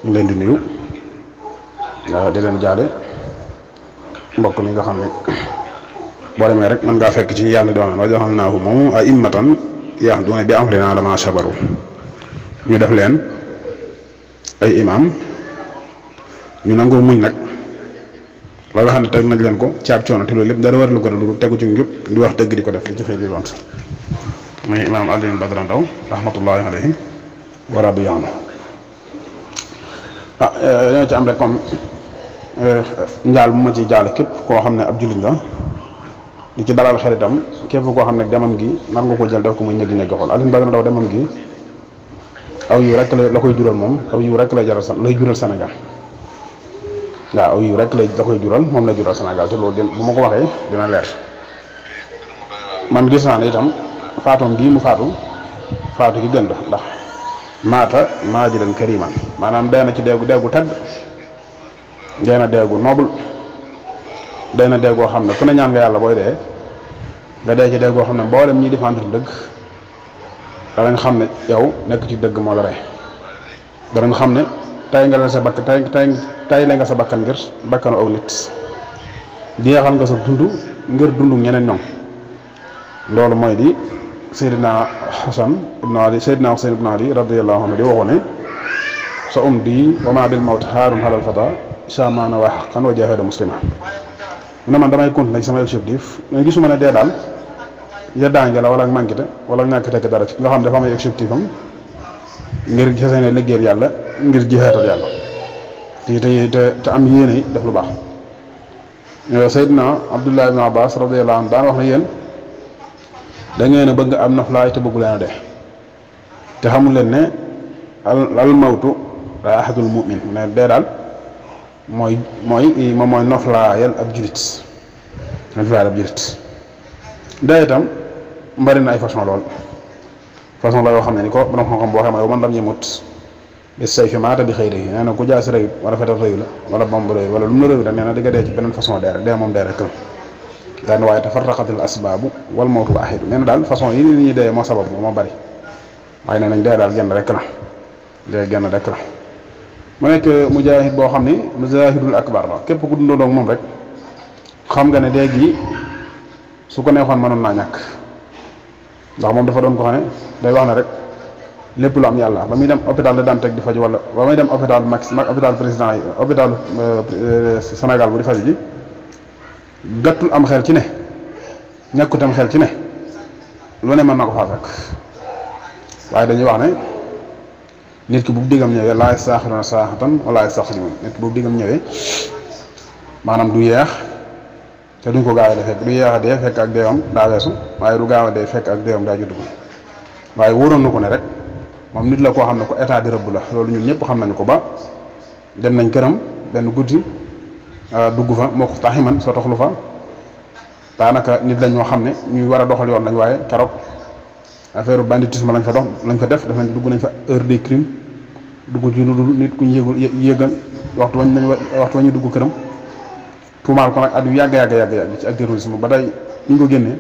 ñu leen di nuyu di leen jaale mbokk mi nga xam ne boo demee rek mën ngaa fekk ci yàlla doon wa ja'alnaahum a'immatan yahduuna bi amrinaa lammaa sabaru ñu def leen ay imam ñu nangoo muñ nag la nga xam ne teg nañ leen ko ci ab coono te loolu lépp dara war lu ko lu tegu ci njub di wax dëgg di ko def di jëfee li doon muy imaam Alioune Badara Ndao rahmatullahi alayhi wa radiya anhu ñoo ci am rek comme njaal bu ma ci jaale képp koo xam ne ab jullit la di ci dalal xel itam képp koo xam ne demam gi nar nga ko jël def ko muy ñëgg ñëgg xool Alioune Badara Ndao demam gi aw yu rek la koy jural moom aw yu rek lay jural Sénégal waaw aw yu rek la koy jural moom la jural Sénégal te loolu bu ma ko waxee dina leer man gis naa ne itam faatoom gii mu faatu gi gën la ndax maata maajidan kariman maanaam dee na ci deegu tedd dee na deegu noble dee na deegoo xam ne ku ne ñaan nga yàlla booy dee nga dee ci deegoo xam ne mboolem ñi défendre dëgg danañ xam ne yow nekk ci dëgg moo la rey danañ xam ne tay nga la sa bakk tay la nga sa bakkan ngir bakkanu aw nit jeexal nga sa dund ngir dundu ñeneen ñoom loolu mooy di Seydina Hasan ibn Ali Seydina Husayn ibn Ali radiyallahu anhu di waxoon ne sa di wa ma bil mawt haarun halal fata shamana wa haqqan wa jahada muslima mu ne man damay continuer ci sama objectif mais gisuma ne dee daal yeddaange la wala manquité wala ñàkk tekk dara ci nga xam dafa am ay objectif am ngir gisee ne liggéeyal yàlla ngir jihaatal yàlla te am yéene def lu baax Seydina Abdullah ibn Abbas radiyallahu anhu daan wax ne yéen da ngeen a bëgg am noflaay te bëggu leen a dee te xamul leen ne al mawtu raaxatul mu'min ne dee daal mooy noflaayal ab julit dee itam mbari na ay façon lool façon la yoo xam ne ni ko borom xam-xam boo xam ne yow man lam yemut bi say fi maata bi xëy rëy nee na ku jaasi rëyut wala fetal rëyu la wala bomb rëyu wala lu mu la rëyu la nee na di nga dee ci beneen façon dee rek dee moom dee rek la daan waaye tafarraqatil asbaabu wal mawtu waahidu nee na daal façon yi nit ñi dee moo sabab moo bari waaye nee nañ dee daal genn rek la dee genn rek la mu nekk mujaahid boo xam ni mujaahidul akbar la képp ku dundoo moom rek xam nga ne dee gi su ko neexoon mënoon naa ñàkk ndax moom dafa doon ko xam ne day wax ne rek lépp lu am yàlla ba muy dem hôpital la daan teg di faj wala ba muy dem hôpital hôpital président yi hôpital Sénégal bu di faj ji gàttul am xel ci ne ñàkkutam xel ci ne lu ne mën na ko faa fekk waaye dañuy wax ne nit ki bu diggam ñëwee laa yastaaxiruuna saa'atan wa laa yastaqdimuun nit ki bu diggam ñëwee maanaam du yeex te duñ ko gaaw a dee fekk du yeex a dee fekk ak deewam daa weesu waaye du gaaw a dee fekk ak deewam daa judd ko waaye wóoroon na ko ne rek moom nit la koo xam ne ko état di rëbb la loolu ñun ñëpp xam nañu ko ba dem nañ këram benn guddi dugg fa moo ko taximan soo toxlu fa daanaka nit lañ ñoo xam ne ñuy war a doxal yoon lañ waaye keroog affaire banditisme lañ fa def nañ dugg nañ fa heure des crimes dugg ci lu dul nit ku ñu yëgal waxtu wañ ñu dugg këram tuumaal ko nag at yu yàgg ci ak terrorisme ba day ñu ko génnee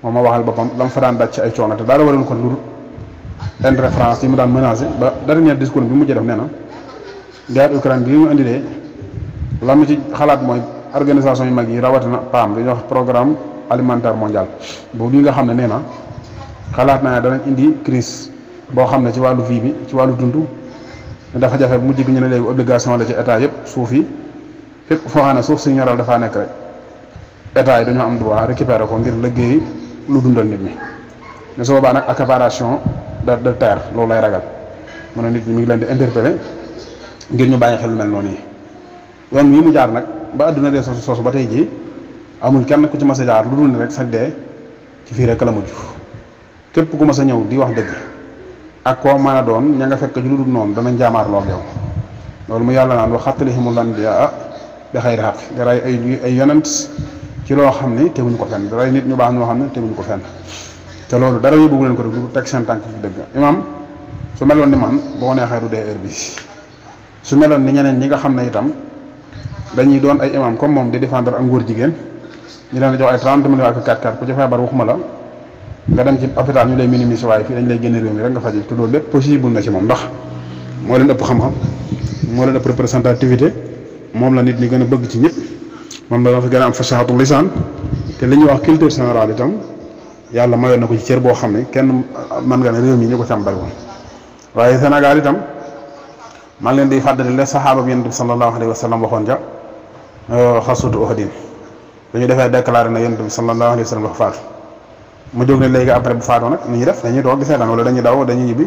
moom ma waxal boppam la mu fa daan daj ci ay coono te daara waroon ko lu intérêt France yi mu daan menacé ba dernier discours bi mu mujjee def nee na guerre Ukraine bi mu indilee la mu ci xalaat mooy organisation yu mag yi rawatina PAM li ñuy wax programme alimentaire mondial boobu li nga xam ne nee na xalaat naa ne danañ indi crise boo xam ne ci wàllu vie bi ci wàllu dund dafa jafe bu mujj gi ñu ne léegi obligation la ci état yëpp suuf yi fépp foo xam ne suuf si ñoral dafaa nekk rek état yi dañoo am droit récupérer ko ngir liggéey lu dundal nit ñi ne su boobaa nag accaparation de terre loolu lay ragal mu ne nit ñi mi ngi leen di interpeller ngir ñu bàyyi xel lu mel noonu yi yoon wi mu jaar nag ba adduna dee soosu ba tey jii amul kenn ku ci mas a jaar lu dul ne rek sax dee ci fii rek la mujj képp ku mas a ñëw di wax dëgg ak koo mën a doon ña nga fekk ci lu dul noonu danañ jaamaarloo ak yow loolu mu yàlla naan wa qatlihimul anbiyaa bi xayri xaq di rey ay yonent ci loo xam ne teguñ ko fenn di rey nit ñu baax ñoo xam ne teguñ ko fenn te loolu dara yóbbu leen ko rek du teg seen tànk ci dëgg imam su meloon ni man boo neexee du dee heure bi su meloon ni ñeneen ñi nga xam ne itam dañuy doon ay imam comme moom di défendre ak ngóor jigéen ñu leen di jox ay 30 millions ak 4 ku ci feebar waxuma la nga dem ci hôpital ñu lay minimiser waaye fii dañ lay génne réew mi rek nga faji te loolu lépp possible na ci moom ndax moo leen ëpp xam-xam moo leen ëpp représentativité moom la nit ñi gën a bëgg ci ñëpp moom la dafa gën a am fasaxatul lisaan te li ñuy wax culture générale itam yàlla mayoon na ko ci cër boo xam ne kenn mën nga ne réew mi ñu ko ci am bari woon waaye Sénégal itam maa ngi leen di fàttali le saxaaba bi Yonent bi sallallahu alayhi wa sallam waxoon ja xasuutu Uhud dañu defee déclaré na Yonent bi sallallahu alayhi wa sallam dafa faatu mu jóg ne léegi après bu faatoo nag ni ñuy def dañuy toog di seetaan wala dañuy daw dañuy ñibbi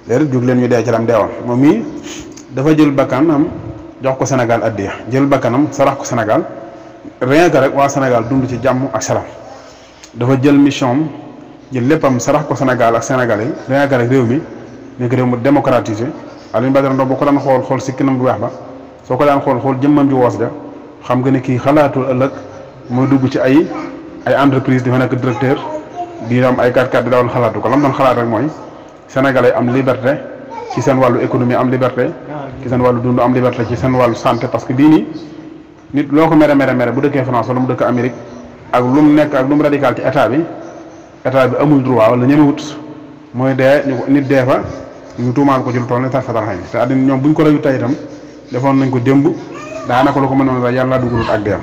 léegi jóg leen ñu dee ci lam deewoon moom mii dafa jël bakkanam jox ko Sénégal addiya jël bakkanam sarax ko Sénégal rien que rek waa Sénégal dund ci jàmm ak salaam dafa jël mission jël léppam sarax ko Sénégal ak Sénégalais yi rien que rek réew mi nekk réew mu démocratisé Alioune Badara Ndao boo ko daan xool si kinam bu weex ba soo ko daan xool jëmmam ji woos ja xam nga ne kii xalaatul ëllëg mooy dugg ci ay entreprise di fa nekk directeur di am ay 4x4 di dawal xalaatu ko lam doon xalaat rek mooy Sénégalais am liberté ci seen wàllu économie am liberté ci seen wàllu dund am liberté ci seen wàllu santé parce que bii nii nit loo ko mere bu dëkkee France wala mu dëkk Amérique ak lu mu nekk ak lu mu radical ci état bi amul droit wala ñemewut mooy dee nit dee fa ñu tuumaal ko ci lu toll ne tarfatal xëy te àddina ñoom bu ñu ko reyu tey itam defoon nañ ko démb daanaka lu ko mënoon la yàlla dugalut ak deem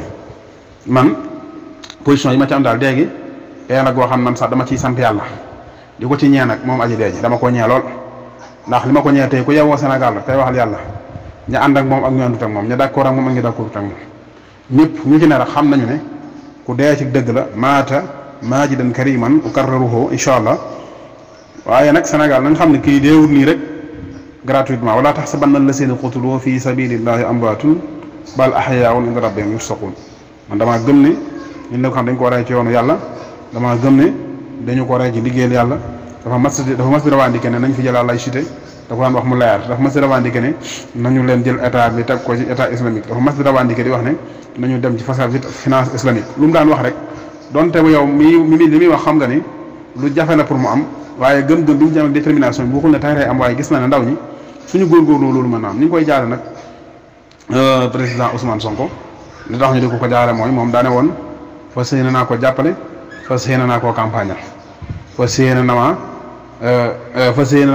man position yi ma ci am daal léegi dee nag boo xam man sax dama ciy sant yàlla di ko ci ñee nag moom aji dee ji dama ko ñee lool ndax li ma ko ñee tey ku yewoo Sénégal la tey waxal yàlla ña ànd ak moom ak ñu àndut ak moom ña d'accord ak moom ak ñu d'accord ak moom ñëpp ñu ci ne rek xam nañu ne ku dee ci dëgg la maata maajidan kariman ukarraruhu incha allah waaye nag Sénégal nañ xam ne kii deewul nii rek gratuitement wala tahsabanna allaziina qutilu fi sabilillahi amwaatun bal ahyaa'un inda rabbihim yurzaquun man damaa gëm ne ñun la ko xam dañ ko rey ci yoonu yàlla damaa gëm ne dañu ko rey ci liggéeyal yàlla dafa mas di revendiquer ne nañ fi jëlaat laïcité dafa daan wax mu leer dafa mas di revendiquer ne nañu leen jël état bi teg ko ci état islamique dafa mas di revendiquer di wax ne nañu dem ci finance islamique lu mu daan wax rek donte ba yow li muy wax xam nga ni lu jafe la pour mu am waaye gëm-gëm bi mu jëm ak détermination bi waxul ne tey am waaye gis na ne ndaw ñi suñu góorgóorlu loolu mën naa am ni ñu koy jaare nag président Ousmane Sonko li tax ñu di ko jaare mooy moom daane woon fas yéene naa ko jàppale fas yéene naa koo campagne fas yéene na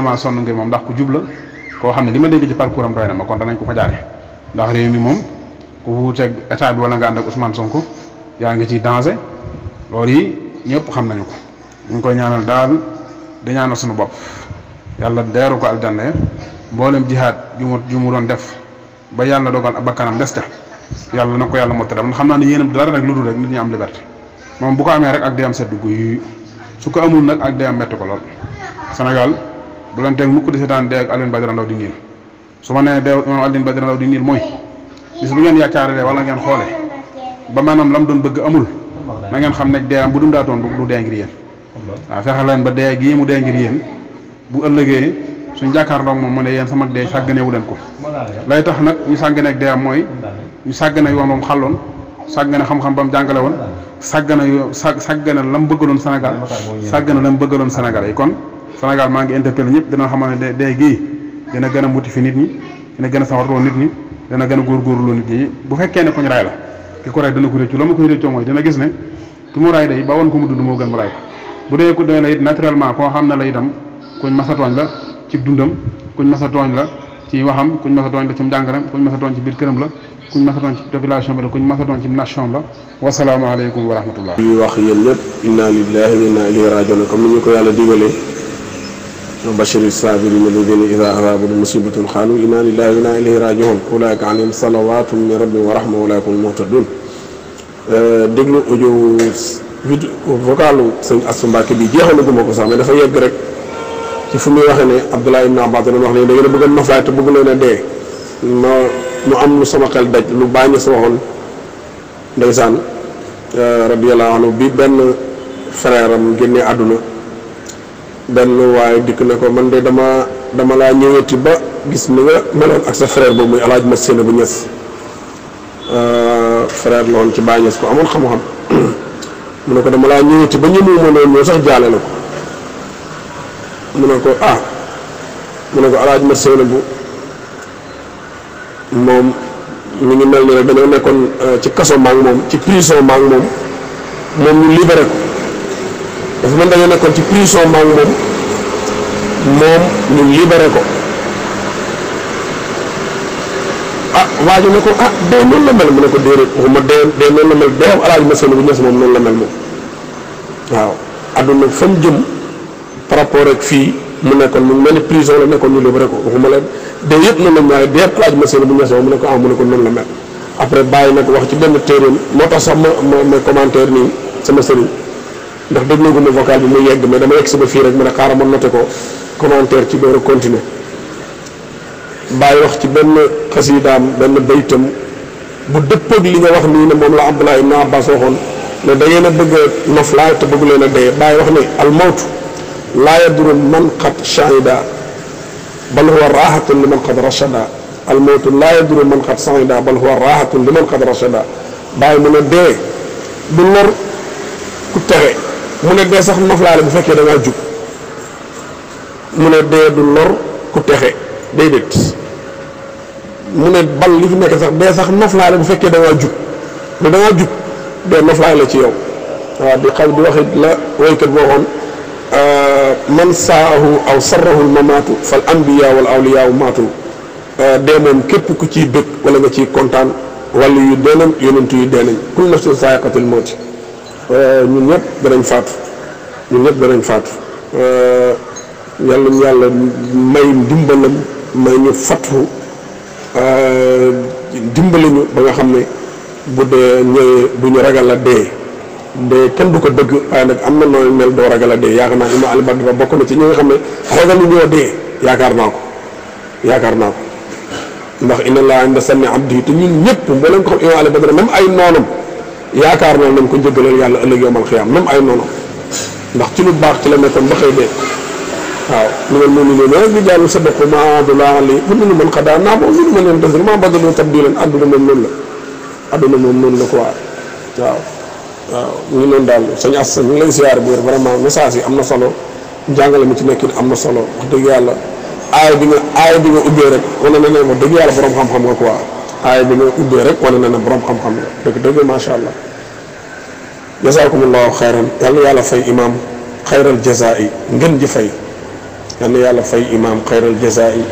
maa sonn ngir moom ndax ku jubla koo xam ne li ma dégg ci parcours am doy na ma kon danañ ko fa jaare ndax réew mi moom ku wuuteeg état bi wala nga ànd ak Ousmane Sonko yaa ngi ci danger loolu yi ñëpp xam nañu ko ñu ngi koy ñaanal daal di ñaanal suñu bopp yàlla deeru ko aljanna mboolem jihaad ju mu doon def ba yàlla dogal bakkanam des ca yàlla na ko yàlla mottali man xam naa ne yéenam dara rek lu dul rek nit ñi am liberté moom bu ko amee rek ak day am sedd guy su ko amul nag ak day am metti ko lool Sénégal bu leen teg mukk di seetaan dee ak Alioune Badara Ndao di niil su ma nee dee moom Alioune Badara Ndao di niil mooy bis bu ngeen yaakaaree wala ngeen xoolee ba maanaam lam doon bëgg amul na ngeen xam ne dee am bu dundaatoon du dee ngir yéen waaw fexe leen ba dee gii mu dee ngir yéen bu ëllëgee suñ jàkkaarloo moom mu ne yéen sama dee sàgganewu leen ko lay tax nag ñu sàggane ak dee am mooy ñu sàggane yoon moom xàlloon sàggane xam-xam ba mu jàngale woon sàggane lam bëggaloon Sénégal sàggane lam bëggaloon Sénégal yi kon Sénégal maa ngi interpellé ñëpp dina xamal ne dee gii dina gën a motiver nit ñi dina gën a sawarloo nit ñi dina gën a góorgóorloo nit ñi bu fekkee ne ko ñu ray la ki ko ray dana ko réccu la ma koy réccoo mooy dina gis ne ki mu ray day ba woon ko mu dund moo gën mu ray ko bu dee ku doy la it naturellement koo xam ne la itam kuñ masa tooñ la ci dundam kuñ masa tooñ la ci waxam kuñ masa tooñ la ci njàngaram kuñ masa tooñ ci biir këram la kuñ masa tooñ ci population bi la kuñ masa tooñ ci nation la wasalaamaaleykum wa rahmatullah yi wax yéen ñëpp inna lillahi wa inna ilayhi rajiun comme ni ñu ko yàlla digalee bashiri saabirina alladina ida asaabathum musibatun qaalu inna lillahi wa inna ilayhi rajiun ulaika alayhim salawatun min rabbihim wa rahma wa ulaika hum muhtadun déglu audio vidéo vocalu sëñ Astou Mbacke bi jeexal guma ko sax mais dafa yegg rek ci fu muy waxee ne Abdullah ibn Abbas doon wax ne da ngeen a bëgg a noflaay te bëgg leen a dee mu am lu sama xel daj lu bàññi sa waxoon ndeysaan radiyallahu anhu bi benn frère am génnee àdduna benn waaye dikk ne ko man de dama laa ñëweti ba gis ni nga meloon ak sa frère boobu muy alaaj ma séena bu ñes frère la woon ci Baay Ñas ko amoon xam-xam mu ne ko dama laa ñëweti ba ñëmu ma noonu ñëw sax jaale la ko mu ne ko mu ne ko alaaj ma séena bu moom mi ngi mel ni rek dañoo nekkoon ci kaso maag moom ci prison maag moom ñu libéré ko dafa mel dañoo nekkoon ci prison maag moom ñu libéré ko waa ji ne ko dee noonu la mel mu ne ko déedéet waxuma dee noonu la mel dee am alaaji Maselu bu ñes moom noonu la mel moom waaw adduna fa mu jëm par rapport ak fii mu nekkoon mu mel ni prison la nekkoon ñu libéré ko waxuma la dee yëpp noonu la waaye dee alaaji Maselu bu ñes moom mu ne ko mu ne ko noonu la mel après bàyyi nag wax ci benn téeréem moo tax sax ma commentaire nii sama sëriñ ndax déglu ko ma vocal bi muy yegg mais dama yegg si ba fii rek mu ne xaaral ma noté ko commentaire ci door a continuer bàyyi wax ci benn xasiidaam benn baytam bu dëppoog li nga wax nii ne moom la Abdullah ibn Abbas waxoon ne da ngeen a bëgg a noflaay te bëggu leen a dee bàyyi wax ne al mawtu laa yaduru man qad shahida bal huwa raahatun li man qad rachada al mawtu laa yaduru man qad shahida bal huwa raahatun li man qad rachada bàyyi mu ne dee du lor ku texe mu ne dee sax noflaay la bu fekkee da ngaa jub mu ne dee du lor ku texe déedéet mu ne bal li fi nekk sax dee sax noflaay la bu fekkee da ngaa jub mais da ngaa jub dee noflaay la ci yow waaw di xam di waxit la woykat boo xoon man saahu aw sarrahu mamaatu fal anbiya wal awliyaawu maatu dee moom képp ku ciy bëgg wala nga ciy kontaan wàllu yu deenañ yonentu yu deenañ kullu nafsin zaa'iqatul mawti ñun ñëpp danañ faatu ñun ñëpp danañ faatu yàlla ñu yàlla may ndimbalam may ñu fattu dimbali ñu ba nga xam ne bu dee ñëwee du ñu ragal a dee kenn du ko dëgg waaye nag am na nooy mel doo ragal a dee yaakaar naa Imam Ali Badara bokk na ci ñi nga xam ne ragalu ñoo dee yaakaar naa ko ndax inna laa inda sanni abdi te ñun ñëpp boo leen ko xam Imam Ali Badara même ay noonam yaakaar naa nañ ko njëggalal yàlla ëllëg yawmal xiyaam même ay noonam ndax ci lu baax ci la nekkoon ba xëy dee waaw minal mu'miniina rijaalun sadaqu maa aahadullah alayhi fa minhum man qadaa nahbahu wa minhum man yantazir maa badalu tabdiilan adduna moom noonu la quoi waaw ñu ngi noonu daal sëñ Assa ñu ngi lay siyaare bu wér vraiment message yi am na solo njàngale mi ci nekkin am na solo wax dëgg yàlla aaya bi nga ubbee rek wane na ne wax dëgg yàlla borom xam-xam nga quoi aaya bi nga ubbee rek wane na ne borom xam-xam nga dëgg macha allah jasaakumullahu xayran yàlla yàlla fay imaam xayral jazaa yi ngeen ji fay yàlla yàlla fay imaam xayral jazaa yi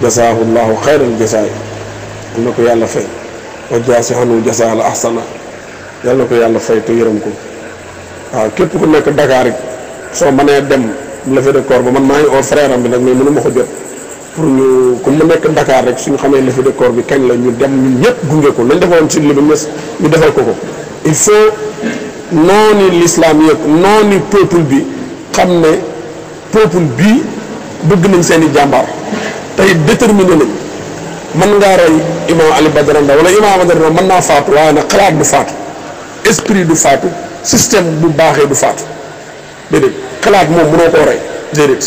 jazaahullahu xayral jazaa yi yal na ko yàlla fay wa jaasi xanu jazaa la ahsana yal na ko yàlla fay te yërëm ko waaw képp ku nekk Dakar rek soo mënee dem levée de corps ba man maa ngi oo frère am bi nag mais mënu ma ko jot pour ñu ku mu nekk Dakar rek suñu xamee levée de corps bi kañ la ñu dem ñun ñëpp gunge ko nañ defoon ci li bi mes ñu defal ko il faut noonu l'islam yëpp noonu peuple bi xam ne peuple bii bëgg nañ seen i jàmbaar tey déterminé nañ mën ngaa rey Imam Ali Badara Ndao wala Imam Badara Ndao mën naa faatu waaye nag xalaat du faatu esprit du faatu système bu baaxee du faatu déedéet xalaat moom mënoo koo rey déedéet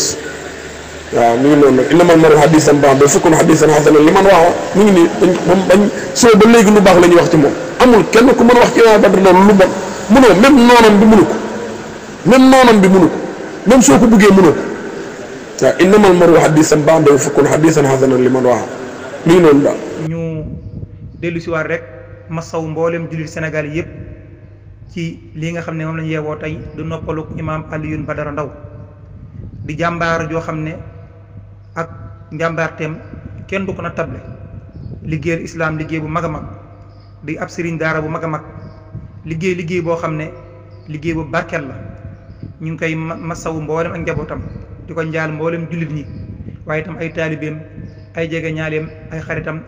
waaw mu ngi noonu nag innamal maru hadisan baax ba fukkoon hadisan hasanan li man wax mu ngi nii dañ soo ba léegi lu baax la ñuy wax ci moom amul kenn ku mën a wax ci Imam Badara Ndao lu bon mënoo même noonam bi mënu ko même soo ko bëggee mënoo ko waaw innamal maru hadisan baax ba fukkoon hadisan hasanan li man wax mu ngi noonu daal. ñu dellu si waat rek masaw mboolem jullit Sénégal yëpp ci lii nga xam ne moom la ñu yeewoo tey du noppalu Imam Alioune Badara Ndao di jàmbaar joo xam ne ak njàmbaarteem kenn du ko na table liggéeyal islam liggéey bu mag a mag di ab sëriñ daara bu mag a mag liggéey boo xam ne liggéey bu barkeel la ñu ngi koy masawu mboolem ak njabootam di ko njaal mboolem jullit ñi waaye itam ay taalibeem ay jege ñaaleem ay xaritam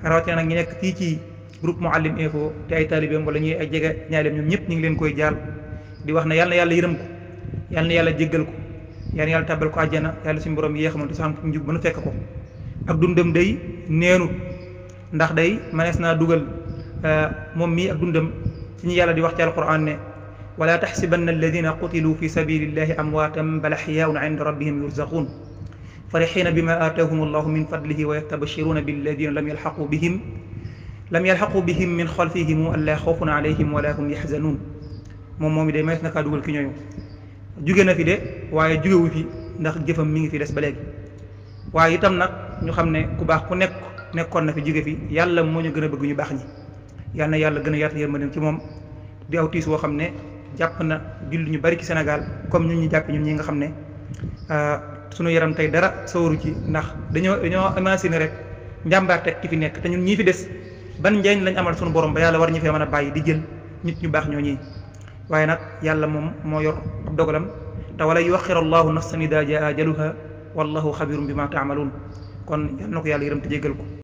rawatina nag ñu nekk fii ci groupe Mouhalim Info te ay taalibeem wala ñuy ay jege ñaaleem ñoom ñëpp ñu ngi leen koy jaal di wax ne yal na yàlla yërëm ko yal na yàlla jéggal ko yal na yàlla tabbal ko àjjana yàlla suñu borom yéexamoon te sax njub ba nu fekk ko ak dundam day neenut ndax day manees naa dugal moom mii ak dundam ci ñu yàlla di wax ci alquran ne wala taxsibanna alladina qutilu fi sabilillahi amwaatan bal axyaun inda rabbihim yurzaquun farixina bima aataahum allahu min fadlihi wa yastabshiruna billadina lam yalxaqu bihim min xalfihim allaa xawfun alayhim wala hum yaxzanuun moom it day manees na kaa dugal ki ñooñu jóge na fi de waaye jógewu fi ndax jëfam mi ngi fi des ba léegi waaye itam nag ñu xam ne ku baax ku nekkoon na fi jóge fi yàlla moo ñu gën a bëgg ñu baax ñi yal na yàlla gën a yaatu yërmandeem ci moom di aw tiis woo xam ne jàpp na julli ñu bari ci Sénégal comme ñun ñu jàpp ñun ñi nga xam ne sunu yaram tey dara sawaru ci ndax dañoo imaginer rek njàmbaar teg ki fi nekk te ñun ñii fi des ban njëriñ lañ amal sunu borom ba yàlla war ñu fee mën a bàyyi di jël nit ñu baax ñoo ñii waaye nag yàlla moom moo yor ab dogalam te wala yuaxir allahu nafsan ida jaa ajaluha wallahu xabirum bi ma taamaluun kon yal na ko yàlla yërëm te jéggal ko